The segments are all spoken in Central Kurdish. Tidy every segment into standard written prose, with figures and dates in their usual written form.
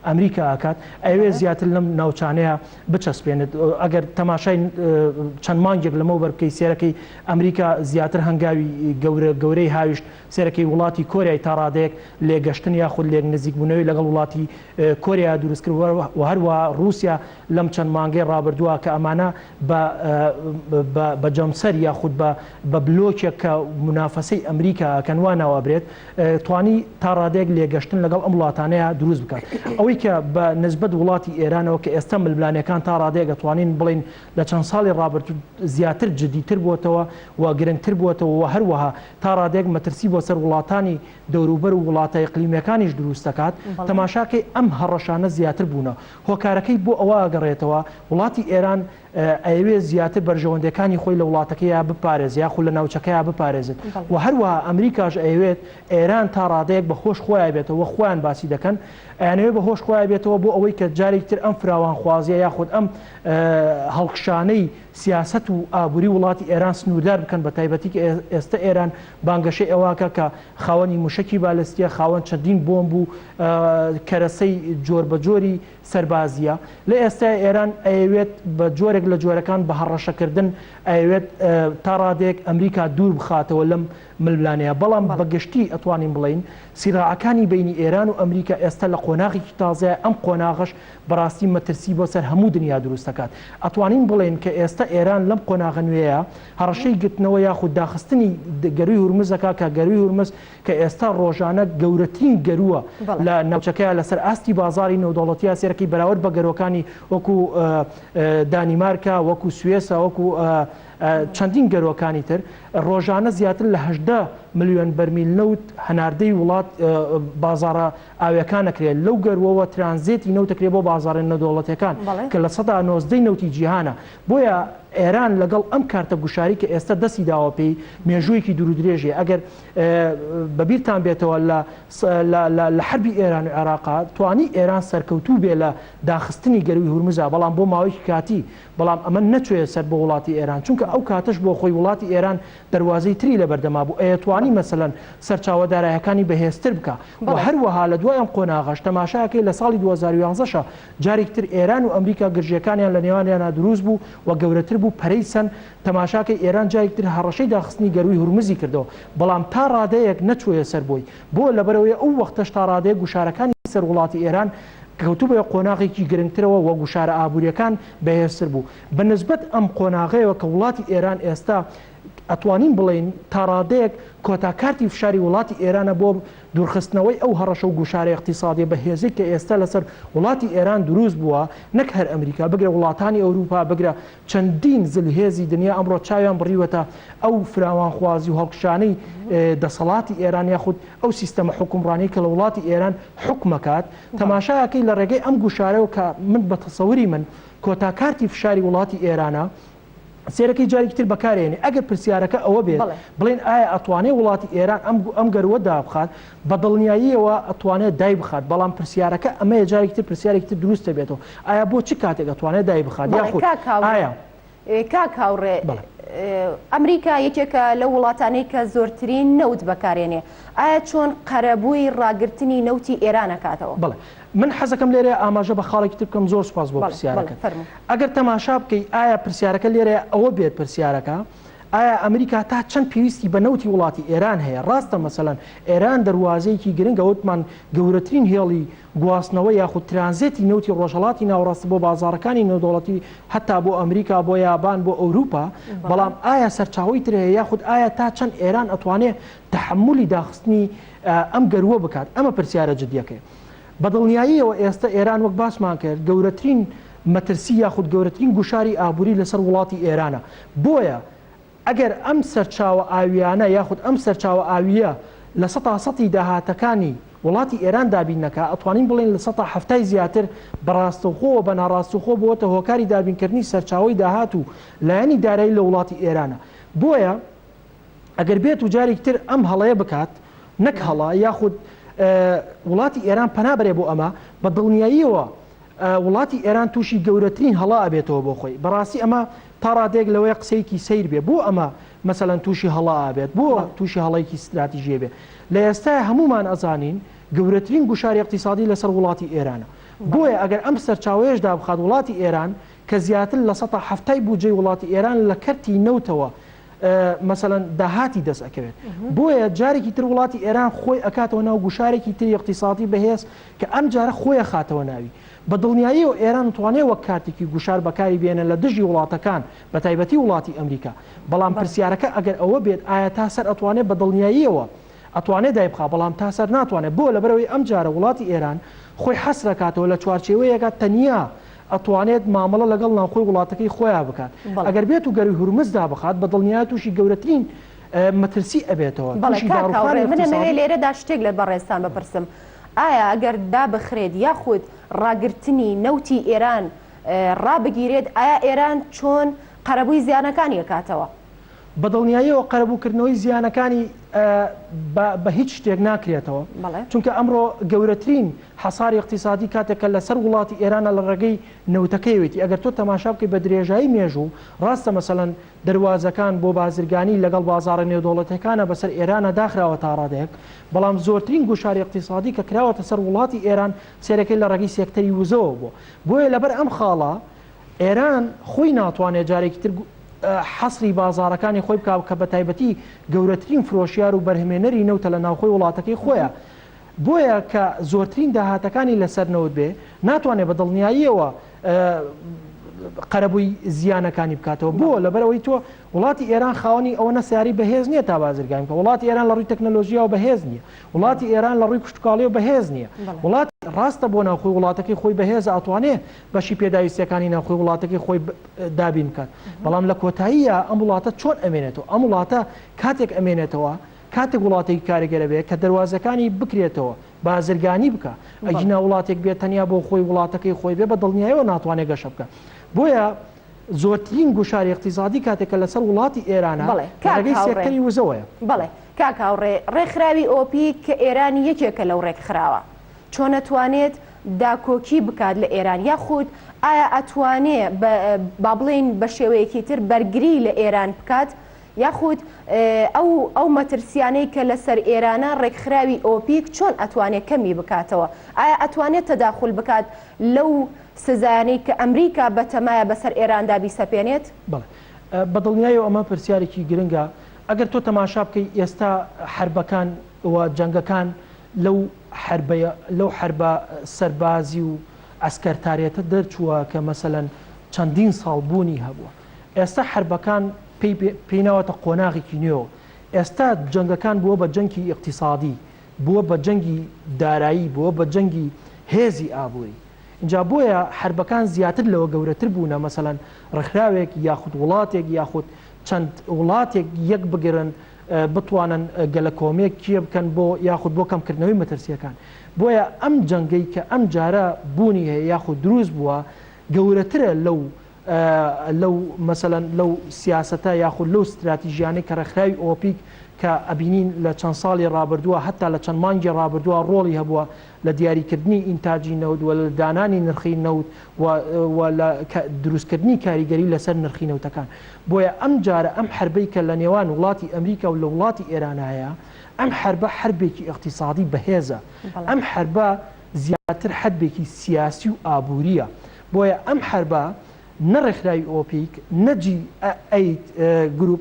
ئەمریکا ئەکات ئەیەوێت زیاتر لەم ناوچانەیە بچەسپێنێت. ئەگەر تەماشای چەند مانگێک لەمەوبەر بکەی سێرەکەی ئەمریکا زیاتر هەنگاوی گەورە گەورەی هاویشت سێرەکەی وڵاتی کۆریای تا ڕادەیەک لێگەشتن یاخود لێک نزیکبوونەوەی لەگەڵ وڵاتی کۆریا دروست کرد و هەروەها ڕووسیا لەم چەند مانگەی ڕابردووە کە ئەمانە بە بە جەمسەر یاخود بە بە بلۆکێک کە مونافەسەی ئەمریکا ئەکەن وا ناو ئەبرێت توانی تا ڕادەیەک لێگەشتن لەگەڵ ئەم وڵاتانەیە دروست بکات. ئەوەی کە بە نسبەت وڵاتی ئێرانەوە کە ئێستا ململانێکان تا ڕادەیەک ئەتوانین بڵێین لە چەند ساڵی ڕابردوو زیاتر جدیتر بووەتەوە و گرنگتر بووەتەوە و هەروەها تا ڕادەیەک مەترسی بۆ سەر وڵاتانی دەوروبەر و وڵاتە ئیقلیمیەکانیش دروست دەکات، تەماشاکەی ئەم هەڕەشانە زیاتر بوونە. هۆکارەکەی بۆ ئەوە ئەگەڕێتەوە وڵاتی ئێران ئەیەوێت زیاتر بەرژەوەندیەکانی خۆی لە وڵاتەکەیا بپارێزێت یاخود لە ناوچەکەیا بپارێزێت و هەروەها ئەمریکاش ئەیەوێت ئێران تا ڕادەیەک بە هۆش خۆیا بێتەوە وەک خۆیان باسی دەکەن ئەیانەوێت بە هۆش خۆیا بێتەوە بۆ ئەوەی کە جارێکی تر ئەم فراوانخوازیە یاخود ئەم هەڵکشانەی سیاسەت و ئابووری وڵاتی ئێران سنووردار بکەن بە تایبەتی کە ئێستە ئێران بانگەشەی ئەوەکە کە خاوەنی موشەکی بالستیە خاوەن چەندین بۆمب و کەرەسەی جۆربەجۆری سەربازییە. لە ئێستای ئێران ئەیەوێت بە جۆرێک لە جۆرەکان بە هەڕەشەکردن ئەیەوێت تا ڕادەیەک ئەمریکا دوور بخاتەوە لەم ململانێیە. بەڵام بە گشتی ئەتوانین بڵێین سیراعەکانی بەینی ئێران و ئەمریکا ئێستا لە قۆناغێکی تازەیە، ئەم قۆناغەش بەڕاستی مەترسی بۆ سەر هەموو دنیا دروست دەکات. ئەتوانین بڵێین کە ئێستا ئێران لەم قۆناغە نوێیە هەڕەشەی گرتنەوە یاخود داخستنی گەرووی هورمز دەکات کە گەرووی هورمز کە ئێستا ڕۆژانە گەورەترین گەرووە لە ناوچەکەیا لەسەر ئاستی بازاڕی نێودەوڵەتییا سێرەکەی بەراورد بە گەرووەکانی وەکو دانیمارکە، وەکو سوێسە، وەکو چەندین گەرووەکانی تر ڕۆژانە زیاتر لە 18 ملیۆن بەرمیل نەوت هەناردەی وڵات بازاڕە ئاویەکان ئەکرێت لەو گەرووەوە ترانزێتی نەوت ئەکرێت بۆ بازاڕە نێودەوڵەتیەکان کە 19% نەوتی جیهانە بۆیە ئێران لەگەڵ ئەم کارتە گوشاری کە ئێستا دەستی داوە پێی مێژوویەکی دوورودرێژی ئەگەر بەبیرتان بێتەوە لە لە حەربی ئێران و عێراقا توانی ئێران سەرکەوتوو بێ لە داخستنی گەرووی هورمزا بەڵام بۆ ماوەیەکی کاتی بەڵام ئەمە نەچۆیە سەر بۆ وڵاتی ئێران چونکە ئەو کاتەش بۆ خۆی وڵاتی ئێران دەروازەی تری لەبەردەما بوو ئەیەتوانی مەسەلەن سەرچاوە دارایەکانی بەهێزتر بکا و هەروەها لە دوای ئەم قۆناغەش تەماشاکەی لە ساڵی 2011 شە جارێکی تر ئێران و ئەمریکا گرژیەکانیان لە نێوانیانا دروست بوو و گەورەتر بوو پەرەی سەند تەماشاکەی ئێران جارێکی تر هەڕەشەی داخستنی گەرووی هورمزی کردەوە بەڵام تا ڕادەیەک نەچوویە سەر بۆی بۆ لەبەرئەوەی ئەو وەختەش تا ڕادەیەک گوشارەکانی سەر وڵاتی ئێران کەوتبووە قۆناغێکی گرنگترەوە و گوشارە ئابووریەکان بەهێزتر بوو بە نسبەت ئەم قۆناغەیەوە کە وڵاتی ئێران ئێستا ئەتوانین بڵێین تا ڕادەیەک کۆتا کارتی فشاری وڵاتی ئێرانە بۆ دوورخستنەوەی ئەو هەڕەشە و گوشارە ئیقتیسادیە بەهێزەی کە ئێستا لەسەر وڵاتی ئێران دروست بووە نەک هەر ئەمریکا بگرە وڵاتانی ئەوروپا بگرە چەندین زلهێزی دنیا ئەمڕۆ چاویان بڕیوەتە ئەو فراوانخوازی و هەڵکشانەی دەسەڵاتی ئێران یاخود ئەو سیستەمە حوکمڕانیەی کە لە وڵاتی ئێران حوکمەکات تەماشاکەی لە ڕێگەی ئەم گوشارەوە کە من بە تەسەوری من کۆتا کارتی فشاری وڵاتی ئێرانە سێرەکەی جارێکی تر بەکارێنێ ئەگەر پرسیارەکە ئەوە بێت بڵێن ئایا ئەتوانێ وڵاتی ئێران ئەم ئەم گەروە دابخات بە دڵنیاییەوە ئەتوانێت دای بخات بەڵام پرسیارەکە ئەمەیە جارێکی تر پرسیارێکی تر دروست دەبێتەوە ئایا بۆ چ کاتێک ئەتوانێت دای بخات یاخود ئایا کاک هاوڕێ ئەمریکا یەکێکە لەو وڵاتانەی کە زۆرترین نەوت بەکارێنێ ئایا چۆن قەرەبووی ڕاگرتنی نەوتی ئێران ئەکاتەوە؟ بەڵێ من حەزەکەم لێرەیا ئاماژە بە خاڵێکی تر بکەم زۆر سوپاس بۆ پرسیارەکەت ئەگەر تەماشا بکەی ئایا پرسیارەکە لێرەیا ئەوە بێت پرسیارەکە ئایا ئەمریکا تا چەند پێویستی بە نەوتی وڵاتی ئێران هەیە ڕاستە مەسەلەن ئێران دەروازەیەکی گرنگە وتمان گەورەترین هێڵی گواستنەوە یاخود ترانزێتی نەوتی ڕۆژهەڵاتی ناوەڕاست بۆ بازاڕەکانی نێودەوڵەتی هەتا بۆ ئەمریکا بۆ یابان بۆ ئەوروپا بەڵام ئایا سەرچاوەی تر هەیە یاخود ئایا تا چەند ئێران ئەتوانێ تەحەمولی داخستنی ئەم گەرووە بکات؟ ئەمە پرسیارە جدیەکەیە. بە دڵنیاییەوە ئێستە ئێران وەک باسمان کرد گەورەترین مەترسی یاخود گەورەترین گوشاری ئابووری لەسەر وڵاتی ئێرانە. بۆیە ئەگەر ئەم سەرچاوە ئاوییانە یاخود ئەم سەرچاوە ئاوییە لە سەتا سەتی داهاتەکانی وڵاتی ئێران دابین نەکا ئەتوانین بڵێین لە سەتا حەفتای زیاتر بە ڕاستەوخۆ و بە ناڕاستوخۆ بووەتە هۆکاری دابینکردنی سەرچاوەی داهات و لایەنی دارایی لە وڵاتی ئێرانە. بۆیە ئەگەر بێت و جارێکی تر ئەم هەڵەیە بکات، نەک هەڵە، یاخود وڵاتی ئێران پەنا بەرێ بۆ ئەمە، بە دڵنیاییەوە وڵاتی ئێران تووشی گەورەترین هەڵە ئەبێتەوە بۆ خۆی. بەڕاستی ئەمە تا ڕادەیەک لەوەیە قسەیەکی سەیر بێ. بۆ ئەمە مەسەلەن تووشی هەڵە ئەبێت؟ بۆ تووشی هەڵەیەکی ستراتیژی ئەبێ؟ لە ئێستایا هەموومان ئەزانین گەورەترین گوشاری ئیقتیسادی لەسەر وڵاتی ئێرانە. بۆیە ئەگەر ئەم سەرچاوەیەش دابخات وڵاتی ئێران کە زیاتر لە سەتا حەفتای بودجەی وڵاتی ئێران لە کەرتی نەوتەوە مەسەلەن داهاتی دەست ئەکەوێت. بۆیە جارێکی تر وڵاتی ئێران خۆی ئەکاتەوە ناو گوشارێکی تری ئیقتیسادی بەهێز کە ئەم جارە خۆی ئەخاتەوە ناوی. بە دڵنیاییەوە ئێران ئەتوانێ وەک کارتێکی گوشار بەکاری بێنێ لە دژی وڵاتەکان بە تایبەتی وڵاتی ئەمریکا. بەڵام پرسیارەکە ئەگەر ئەوە بێت ئایا تا سەر ئەتوانێ بە دڵنیاییەوە ئەتوانێ دایبخا بەڵام تا سەر ناتوانێ بۆ لەبەرئەوەی ئەم جارە وڵاتی ئێران خۆی حەسرەکاتەوە لە چوارچێوەیەکا تەنیا ئەتوانێت مامەڵە لەگەڵ ناوخۆی وڵاتەکەی خۆیا بکات ئەگەر بێت و گەروی هورمز دابخات بە دڵنیایە توشی گەورەترین مەترسی ئەبێتەوە بەڵێ توشی کاک هاوڕێ داڕوخانی من ئەمەوێ ئیقتیسادی. لێرەدا شتێک لە بەڕێزتان بپرسم ئایا ئەگەر دابخرێت یاخود ڕاگرتنی نەوتی ئێران ڕابگیرێت ئایا ئێران چۆن قەرەبووی زیانەکانی ئەکاتەوە؟ بە دڵنیاییەوە قەرەبووکردنەوەی زیانەکانی بە هیچ شتێک ناکرێتەوە، چونکە ئەمڕۆ گەورەترین حەساری ئیقتیسادی کاتێک کە لەسەر وڵاتی ئێرانە لە ڕێگەی نەوتەکەیەوێتی، ئەگەر تۆ تەماشا بکەی بە درێژایی مێژوو، ڕاستە مەسەلەن دەروازەکان بۆ بازرگانی لەگەڵ بازاڕە نێودەوڵەتیەکانە بەسەر ئێرانە داخراوە تا ڕادەیەک، بەڵام زۆرترین گوشاری ئیقتیسادی کە کراوەتە سەر وڵاتی ئێران سەیرەکەی لە ڕێگەی سێکتەری وزەوە بووە، بۆیە لەبەر ئەم خاڵە ئێران خۆی ناتوانێت جارێکی تر حەسری بازاڕەکانی خۆی بکات کە بەتایبەتی گەورەترین فرۆشیار و بەرهمێنەری نەوتە لە ناوخۆی وڵاتەکەی خۆیە بۆیە کە زۆرترین داهاتەکانی لەسەر نەوت بێ ناتوانێت بە دڵنیاییەوە قەرەبووی زیانەکانی بکاتەوە بۆ لەبەرەوەی تۆ وڵاتی ئێران خاوەنی ئەوەنە سیاری بەهێز نییە تا بازرگانی بکە وڵاتی ئێران لە ڕووی تەکنەلۆژیاوە بەهێز نییە وڵاتی ئێران لە ڕووی کشتتوکاڵیەوە بەهێز نییە وڵات ڕاستە بۆ ناوخۆی وڵاتەکەی خۆی بەهێزە ئەتوانێ بەشی پێداویستیەکانی ناوخۆی وڵاتەکەی خۆی دابین بکات بەڵام لە کۆتاییە ئەم وڵاتە چۆن ئەمێنێتەوە ئەم وڵاتە کاتێک ئەمێنێتەوە کاتێک وڵاتێکی کاریگەرە بێ کە دەروازەکانی بکرێتەوە بازرگانی بکە ئەگینا وڵاتێک بێت تەنیا بۆ خۆی وڵاتەکەی خۆی بێ بە دڵنیایەوە ناتوانێت گەشە بکە بۆیە زۆرترین گوشاری اقتصادی کاتێک کە لەسەر وڵاتی ئێرانە بەڵێ کاک ڕێگەی هاوڕێ سێکتەری وزەوەیە. بەڵێ کاک هاوڕێ ڕێکخراوی ئۆپیک کە ئێران یەکێکە لەو ڕێکخراوە چۆن ئەتوانێت داکۆکی بکات لە ئێران یاخود ئایا ئەتوانێ بە با بڵێین بە شێوەیەکی تر بەرگری لە ئێران بکات یاخود ئەو ئەو مەترسیانەی کە لەسەر ئێرانە ڕێکخراوی ئۆپیک چۆن ئەتوانێ کەمی بکاتەوە ئایا ئەتوانێت تەداخول بکات لەو سزایانەی کە ئەمریکا بەتەمایە بەسەر ئێراندا بیسەپێنێت؟ بەڵێ بە دڵنیایەوە ئەمە پرسیارێکی گرنگە ئەگەر تۆ تەماشا بکەی ئێستا حەربەکان و جەنگەکان لەو حەربەیە لەو حەربە سەربازی و عەسکەرتارێتە دەرچووە کە مەسەلەن چەندین ساڵ بوونی هەبووە. ئێستا حەربەکان پێی پێی ناوەتە قۆناغێکی نوێوە. ئێستا جەنگەکان بووە بە جەنگی ئیقتیسادی، بووە بە جەنگی دارایی، بووە بە جەنگی هێزی ئابووری. ئینجا بۆیە حەربەکان زیاتر لەوە گەورەتر بوونە مەسەلەن ڕێکخراوێک یاخود وڵاتێک یاخود چەند وڵاتێک یەک بگرن بتوانن گەلەکۆمێک کێ بکەن بۆ یاخود بۆ کەمکردنەوەی مەترسییەکان. بۆیە ئەم جەنگەی کە ئەم جارە بوونی هەیە یاخود دروست بووە گەورەترە لەو لەو مەسەلەن لەو سیاسەتە یاخود لەو ستراتیژیانەی کە ڕێکخراوی ئۆپیک کە ئەبینین لە چەند ساڵی ڕابردووە هەتا لە چەند مانگی ڕابردووە ڕۆڵی هەبووە لە دیاریکردنی ئینتاجی نەوت و لە دانانی نرخی نەوت و و لە دروستکردنی کاریگەری لەسەر نرخی نەوتەکان. بۆیە ئەم جارە ئەم حەربەی کە لە نێوان وڵاتی ئەمریکا و لە وڵاتی ئێرانا هەیە، ئەم حەربە حەربێکی ئیقتیسادی بەهێزە. ئەم حەربە زیاتر حەربێکی سیاسی و ئابوورییە. بۆیە ئەم حەربە نە ڕێکخراوی ئۆپیک، نە جی ئەیت گروپ،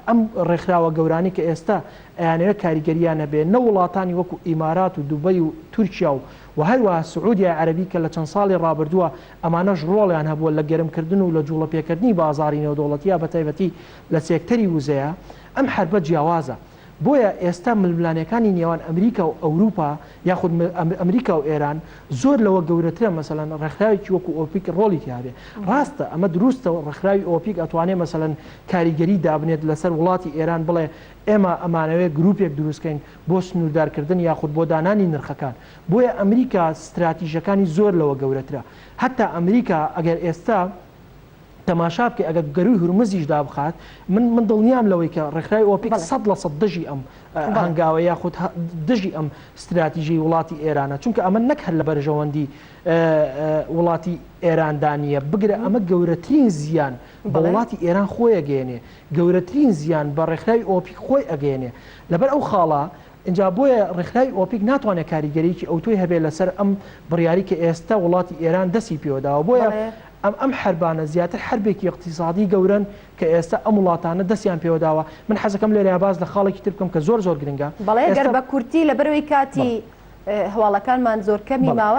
ئەم ڕێکخراوە گەورانەی کە ئێستا ئەیانەوێت کاریگەرییان هەبێ، نە وڵاتانی وەکو ئیمارات و دوبەی و تورکیا و و هەروەها سعودیای عەرەبی کە لە چەند ساڵی ڕابردووە ئەمانەش ڕۆڵیان هەبووە لە گەرمکردن و لە جوڵەپێکردنی بازاڕی نێودەوڵەتییا بەتایبەتی لە سێکتەری وزەیا، ئەم حەربە جیاوازە. بۆیە ئێستا ململانێکانی نێوان ئەمریکا و ئەوروپا یاخود ئەمریکا و ئێران زۆر لەوە گەورەترە مەسەلەن ڕێکخراوێکی وەکو ئۆپیک ڕۆڵی تیا بێ. ڕاستە ئەمە دروستە و ڕێکخراوی ئۆپیک ئەتوانێ مەسەلەن کاریگەری دابنێت لەسەر وڵاتی ئێران بڵێ ئێمە ئەمانەوێ گروپێک دروست کەین بۆ سنووردارکردن یاخود بۆ دانانی نرخەکان. بۆیە ئەمریکا ستراتیژەکانی زۆر لەوە گەورەترە. هەتا ئەمریکا ئەگەر ئێستا تەماشا بکەی ئەگەر گەرووی هورمزیش دابخات من من دڵنیام لەوەی کە ڕێکخراوی ئۆپیک 100% دژی ئەم هەنگاوە یاخود دژی ئەم ستراتیژی وڵاتی ئێرانە چونکە ئەمە نەک هەر لە بەرژەوەندی وڵاتی ئێراندا نییە بگرە ئەمە گەورەترین زیان بە وڵاتی ئێران خۆی ئەگەیەنێ گەورەترین زیان بە ڕێکخراوی ئۆپیک خۆی ئەگەیەنێ لەبەر ئەو خاڵە. ئینجا بۆیە ڕێکخراوی ئۆپیک ناتوانێت کاریگەریی ئەوتۆی هەبێت لەسەر ئەم بڕیاری کە ئێستا وڵاتی ئێران دەستی پێوە داوە. بۆیە ئەم ئەم حەربانە زیاتر حەربێکی ئیقتیسادی گەورەن کە ئێستا ئەم وڵاتانە دەستیان پێوە داوە. من حەزەکەم لێرەیا باس لە خاڵێکی تر بکەم کە زۆر زۆر گرنگە. بەڵێ گەر ئێستا بە کورتی لەبەرئەوەی کاتی بەڵێ. هەواڵەکانمان زۆر کەمی بەڵێ. ماوە.